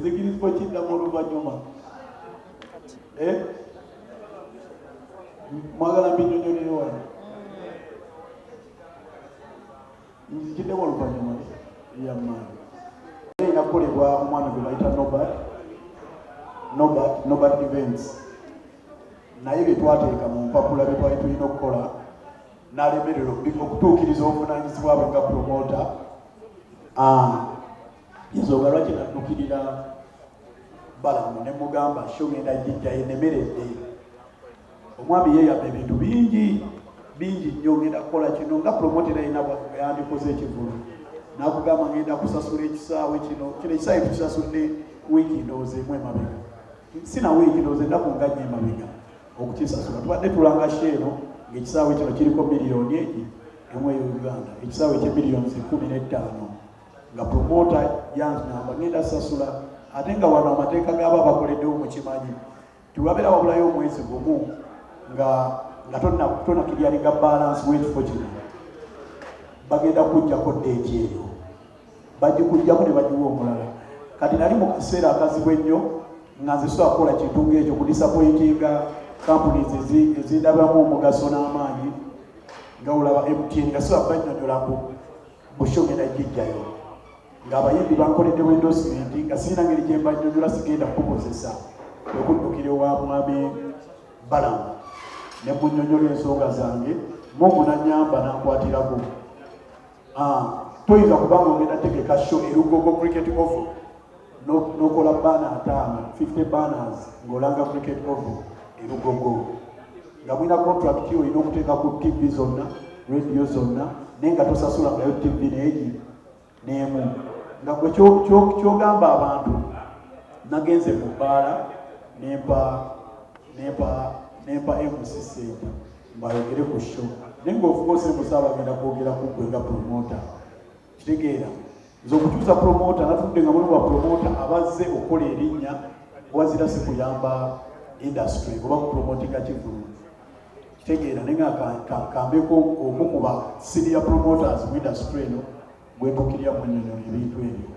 Nzikirizibwa kiddamu oluvannyuma. Eh? Mwagala mbinyonyolere wano? Nzikiddemu oluvannyuma yamaani. Erina kukolebwa omwami gwe bayita Nobert, Nobert, Nobert Events, naye bye twateeka mu mpapula bye twali tulina okukola n'alemererwa okutuukiriza obuvunaanyizibwa bwe nga promota. Ensonga lwaki naddukirira Balamu ne mugamba show ngenda gijjayo enemeredde. Omwami yeeyama ebintu bingi bingi nnyo, ngenda kukola kino nga promota era yina yandikoze ekivulu n'akugamba ngenda kusasula ekisaawe kino, kino ekisaawe tukisasudde wiiki ndowooza emu emabega, sina wiiki ndowooza ennaku nga nnya emabega okukisasula. Tubadde tulanga show eno ng'ekisaawe kino kiriko miliyoni egi emu eyo Uganda, ekisaawe ekye miliyoni 15, nga promota yanzigamba ngenda sasula, ate nga wano amateeka gaba bakoleddewo mukimanyi tiwabeera wabulayo omwezi gumu nga tonaclearinga balance w'ekifo kino, bagenda kujjako date eyo, bagikujjako ne bagiwa omulala. Kati nali mu kaseera akazibu ennyo nga nze sobola kukola kintu ng'ekyo kudisappointinga companies ezindabamu omugaso n'amaanyi nga olaba MTN, nga sobola bannyonnyola mbu busho ngenda gijjayo, ng'abayimbi bankoleddewo endorsement, nga sirina ngeri gye mbannyonnyola sigenda kukozesa. Okuddukira ewa mwami Balamu ne munnyonnyola ensonga zange, Mungu nanyamba nankwatirako. Toyinza kubanga ogenda tegeka show e Lugogo Cricket Oval n'okola banner ataano, 50 banners, ng'olanga Cricket Oval e Lugogo, nga mulina contract olina okuteeka ku TV zonna, radio zonna, naye nga tosasulangayo TV neegi n'emu, nga gwe kyogamba abantu nagenze mu bbaala nempa MC sente mbayogere ku show, naye ng'ofuka osembusa bagenda kwogera ku gwe nga promoter. Kitegeera nze okukyusa promoter natudde nga mulimu ba promoter abazze okukola erinnya, wazira si kuyamba industry oba kupromotinga kivulu. Kitegeera naye nga kambeko omu ku ba senior promoters mu industry eno gwentuukirira munyonyola ebintu ebyo.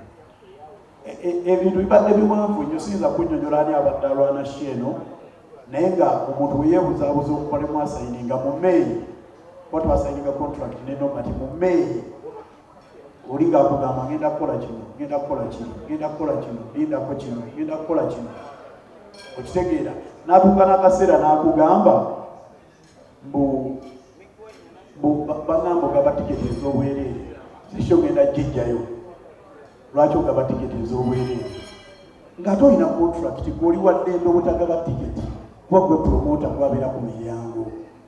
Ebintu bibadde biwanvu nnyo, siyinza kunnyonnyola ani abadde alwana show eno, naye nga omuntu bwe yeebuzaabuza okuva ne mwasigninga mu May, kuba twasigninga contract ne Nobert mu May, oli ng'akugamba ngenda kukola kino, ngenda kukola kino, ngenda kukola kino, lindako kino, ngenda kukola kino. Okitegeera n'atuuka n'akaseera n'akugamba mbu bagamba ogaba tiketi ez'obwereere, zikyo ngenda gijjayo. Lwaki ogaba tiketi ez'obwereere ng'ate olina contract? Gwe oli waddembe obutagaba tiketi kuba gwe promoter, gwabeera ku miryango.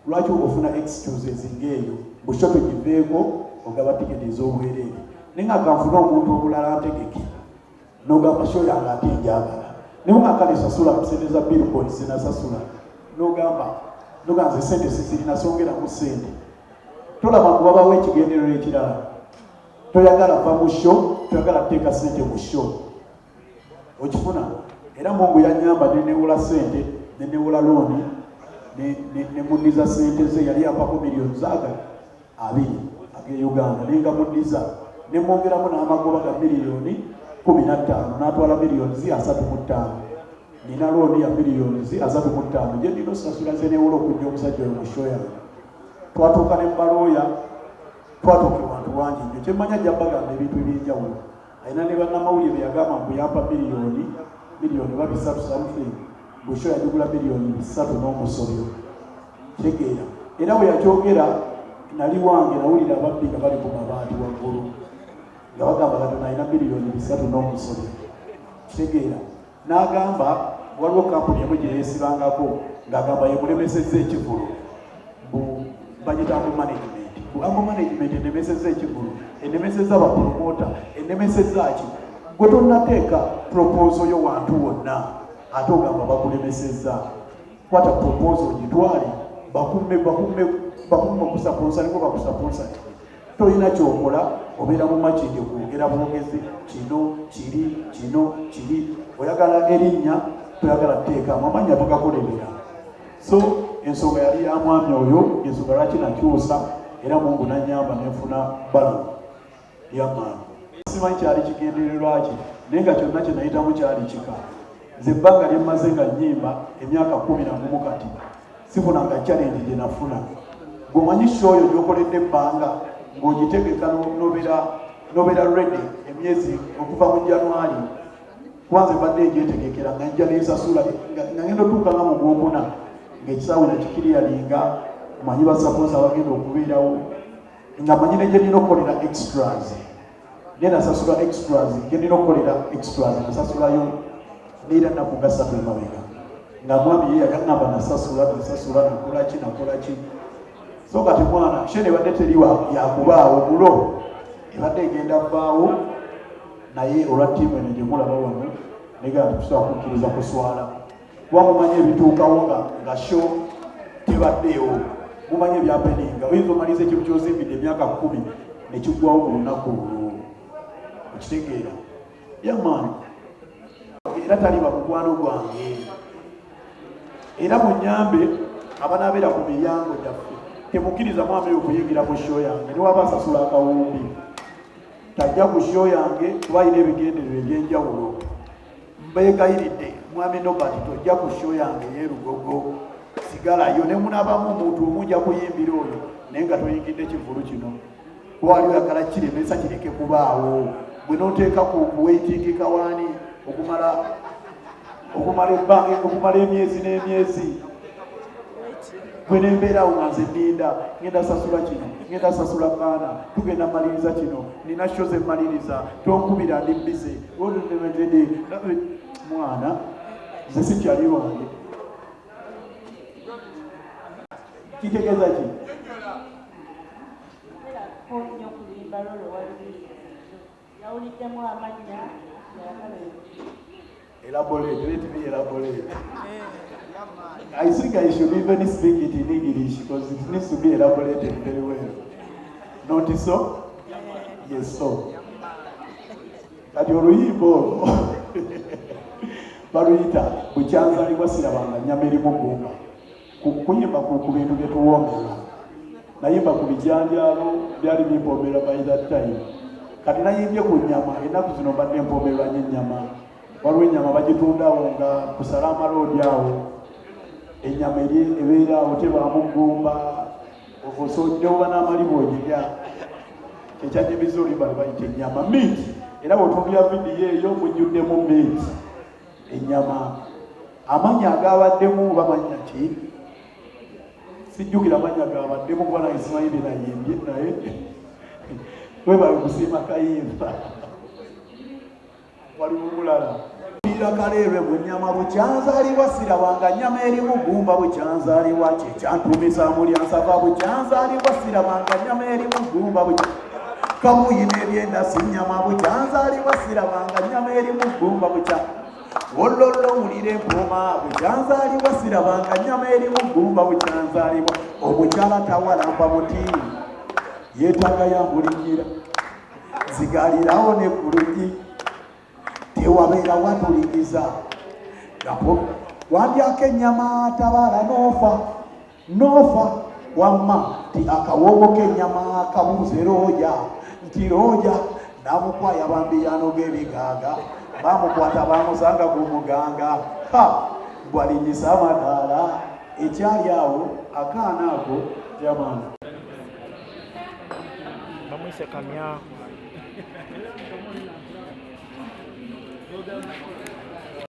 Lwaki ofuna excuses ng'eyo busho tugiveeko ogaba tiketi ez'obwereere, naye nga kanfune omuntu omulala ntegeke, n'ogamba show yange ate njagala, naye nga kale sasula sente za billboard sinasasula, nogamba nze sente sizirina, songeramu sente. Tolaba ngu wabawo ekigendererwa ekirala? Toyagala va mu show, toyagala kuteeka sente mu show. Okifuna era Mungu yanyamba nenewola sente, nenewola loan, nemundiza sente ze yali yampako miliyoni zaaga 20 age Uganda, nenga mundiza nemwongeramu n'amagoba ga miliyoni 15, n'atwala miliyoni zi 35. Nina loan ya miliyoni zi 35 gye nina osasula zenewola okujja omusajja oyo mu show yange. Twatuuka ne mubalooya, twatuuka ewantu wangi nnyo. Kyemmanya ajja bagamba ebintu ebyenjawulo. Alina ne bannamawulire be yagamba mbu yampa miliyoni ba 300 something, bwe show yagigula miliyoni 300 n'omusobyo. Kitegeera era bwe yakyogera nali wange nawulira ababbi nga bali ku mabaati waggulu nga bagamba Katonda alina miliyoni 300 n'omusobyo. Kitegeera n'agamba waliwo kampuni emu gye yeesibangako ng'agamba yemulemesezza ekivulu, mbu bagita Ambo Management, mbu Ambo Management enemesezza ekivulu, enemesezza bapromota, enemesezza ki. Gwe tonnateeka proposal yo wantu wonna, ate ogamba bakulemesezza. Kwata proposal ogitwale, bakumme bakumme bakumme okusponsoringa, bakusponsoringa. Tolina kyokola, obeera mu Makindye kwogera bwogezi, kino kiri, kino kiri. Oyagala erinnya, toyagala kuteekamu amannya, togakolerera. So ensonga yali ya mwami oyo, ensonga lwaki nakyusa, era Mungu nanyamba nenfuna Balamu yamaani. Simanyi kyali kigendererwa ki, naye nga kyonna kye nayitamu kyali kika. Nze ebbanga lye mmaze nga nnyimba, emyaka 11 kati, sifunanga challenge gye nafuna. Gweomanyi show yo gyokoledde ebbanga ng'ogitegeka, nobeera ready emyezi okuva mu January, kubanze mbadde egyetegekera nga nja nensasula, nga ngenda otuuka nga mu gwokuna ng'ekisaawe nakikiriyalinga, manyi ba sponsor abagenda okubeerawo, nga manyi ne gye nina okukolera extras, naye nasasula extras gye nina okukolera extras, nasasulayo neera nnaku nga 3 emabega, nga mwami ye yagaŋŋamba nasasula, nasasula, nakola ki, nakola ki. So kati mwana, show ebadde teriwa yakubaawo mulo, ebadde egenda bbaawo, naye olwa ttiimu eno gye mulaba wano nega tusobola kukkiriza kuswala, kuba mumanyi ebituukawo nga show tebaddeewo. Mumanyi ebyapeninga, oyinza omaliriza ekintu kyozimbidde emyaka 10 nekiggwawo mu lunaku olwo, okitegeera? Yamaani era taliba mukwano gwange. Era munyambe abanaabeera ku miryango gyaffe, temukkiriza mwami oyo okuyingira mu show yange. Niwaba asasula akawumbi, tajja ku show yange, kuba alina ebigendererwa ebyenjawulo. Mbeegayiridde, mwami Nobert, tojja ku show yange yerugogo, sigalayo. Ne munaabamu omuntu omu, nja kuyimbira oyo, naye nga toyingidde kivulu kino, kuba wali oyagala kiremesa kireke kubaawo. Bwe noteeka ku waiting kawaani okumala ebbanga, okumala emyezi n'emyezi, gwe nembeerawo nga nze nninda, ngenda sasula kino, ngenda sasula baana, tugenda maliriza kino, nina show zemmaliriza, tonkubira, ndi busy. Mwana, nze sikyali wange. Kitegeeza ki? Nnyo ku luyimba lwo lwe waluyimba, yawuliddemu amannya yayagala. Elaborate, let me elaborate. I think I should even speak it in English because it needs to be elaborated very well. Not so? Yes, so. Kati oluyimba olwo baluyita "Bukyanzalibwa Sirabanga Nnyama Erimu Ggumba". Kuyimba ku bintu bye tuwoomerwa. Nayimba ku bijanjaalo, byali bimpoomerwa by that time. Kati nayimbye ku nnyama. Ennaku zino mbadde mpoomerwa nnyo ennyama. Waliwo ennyama bagitundawo nga ku Salama Road awo, ennyama eri ebeera awo tebaamu ggumba, neoba n'amalibu ogirya. Kyekyanyumiza oluyimba lwe bayita "Ennyama", meat. Era bw'otunuulira vidiyo eyo, mujjuddemu meat, ennyama. Amannya agabaddemu bamannya ki? Sijjukira amannya gabaddemu, kuba naye simanyi bye nayimbye, naye webale kusiima kayimba. Waliwo omulala ira kaleerwe mu nnyama. Bukyanzaalibwa sirabanga nnyama erimu ggumba, bukyanzaalibwa kyekyantumisa mulya nsava. Bukyanzaalibwa sirabanga nnyama erimu ggumba, kabuyi n'ebyenda si nnyama. Bukyanzaalibwa sirabanga nnyama erimu ggumba, bukya wololo wulira empooma. Bukyanzaalibwa sirabanga nnyama erimu ggumba, bukyanzaalibwa. Omukyala tawalampa muti, yeetaaga yamulinnyira, zigalirawo ne ku luggi, tewabeera watulingiza. Wandyako ennyama, tabaala n'ofa n'ofa. Wamma ti akawoowo k'ennyama kabuuze looja nti looja namukwaya bambi yanoga ebigaaga, bamukwata bamusanga ku muganga, ha, bwalinyisa amadaala ekyali awo akaana ako jamani. Bamwise Kamya.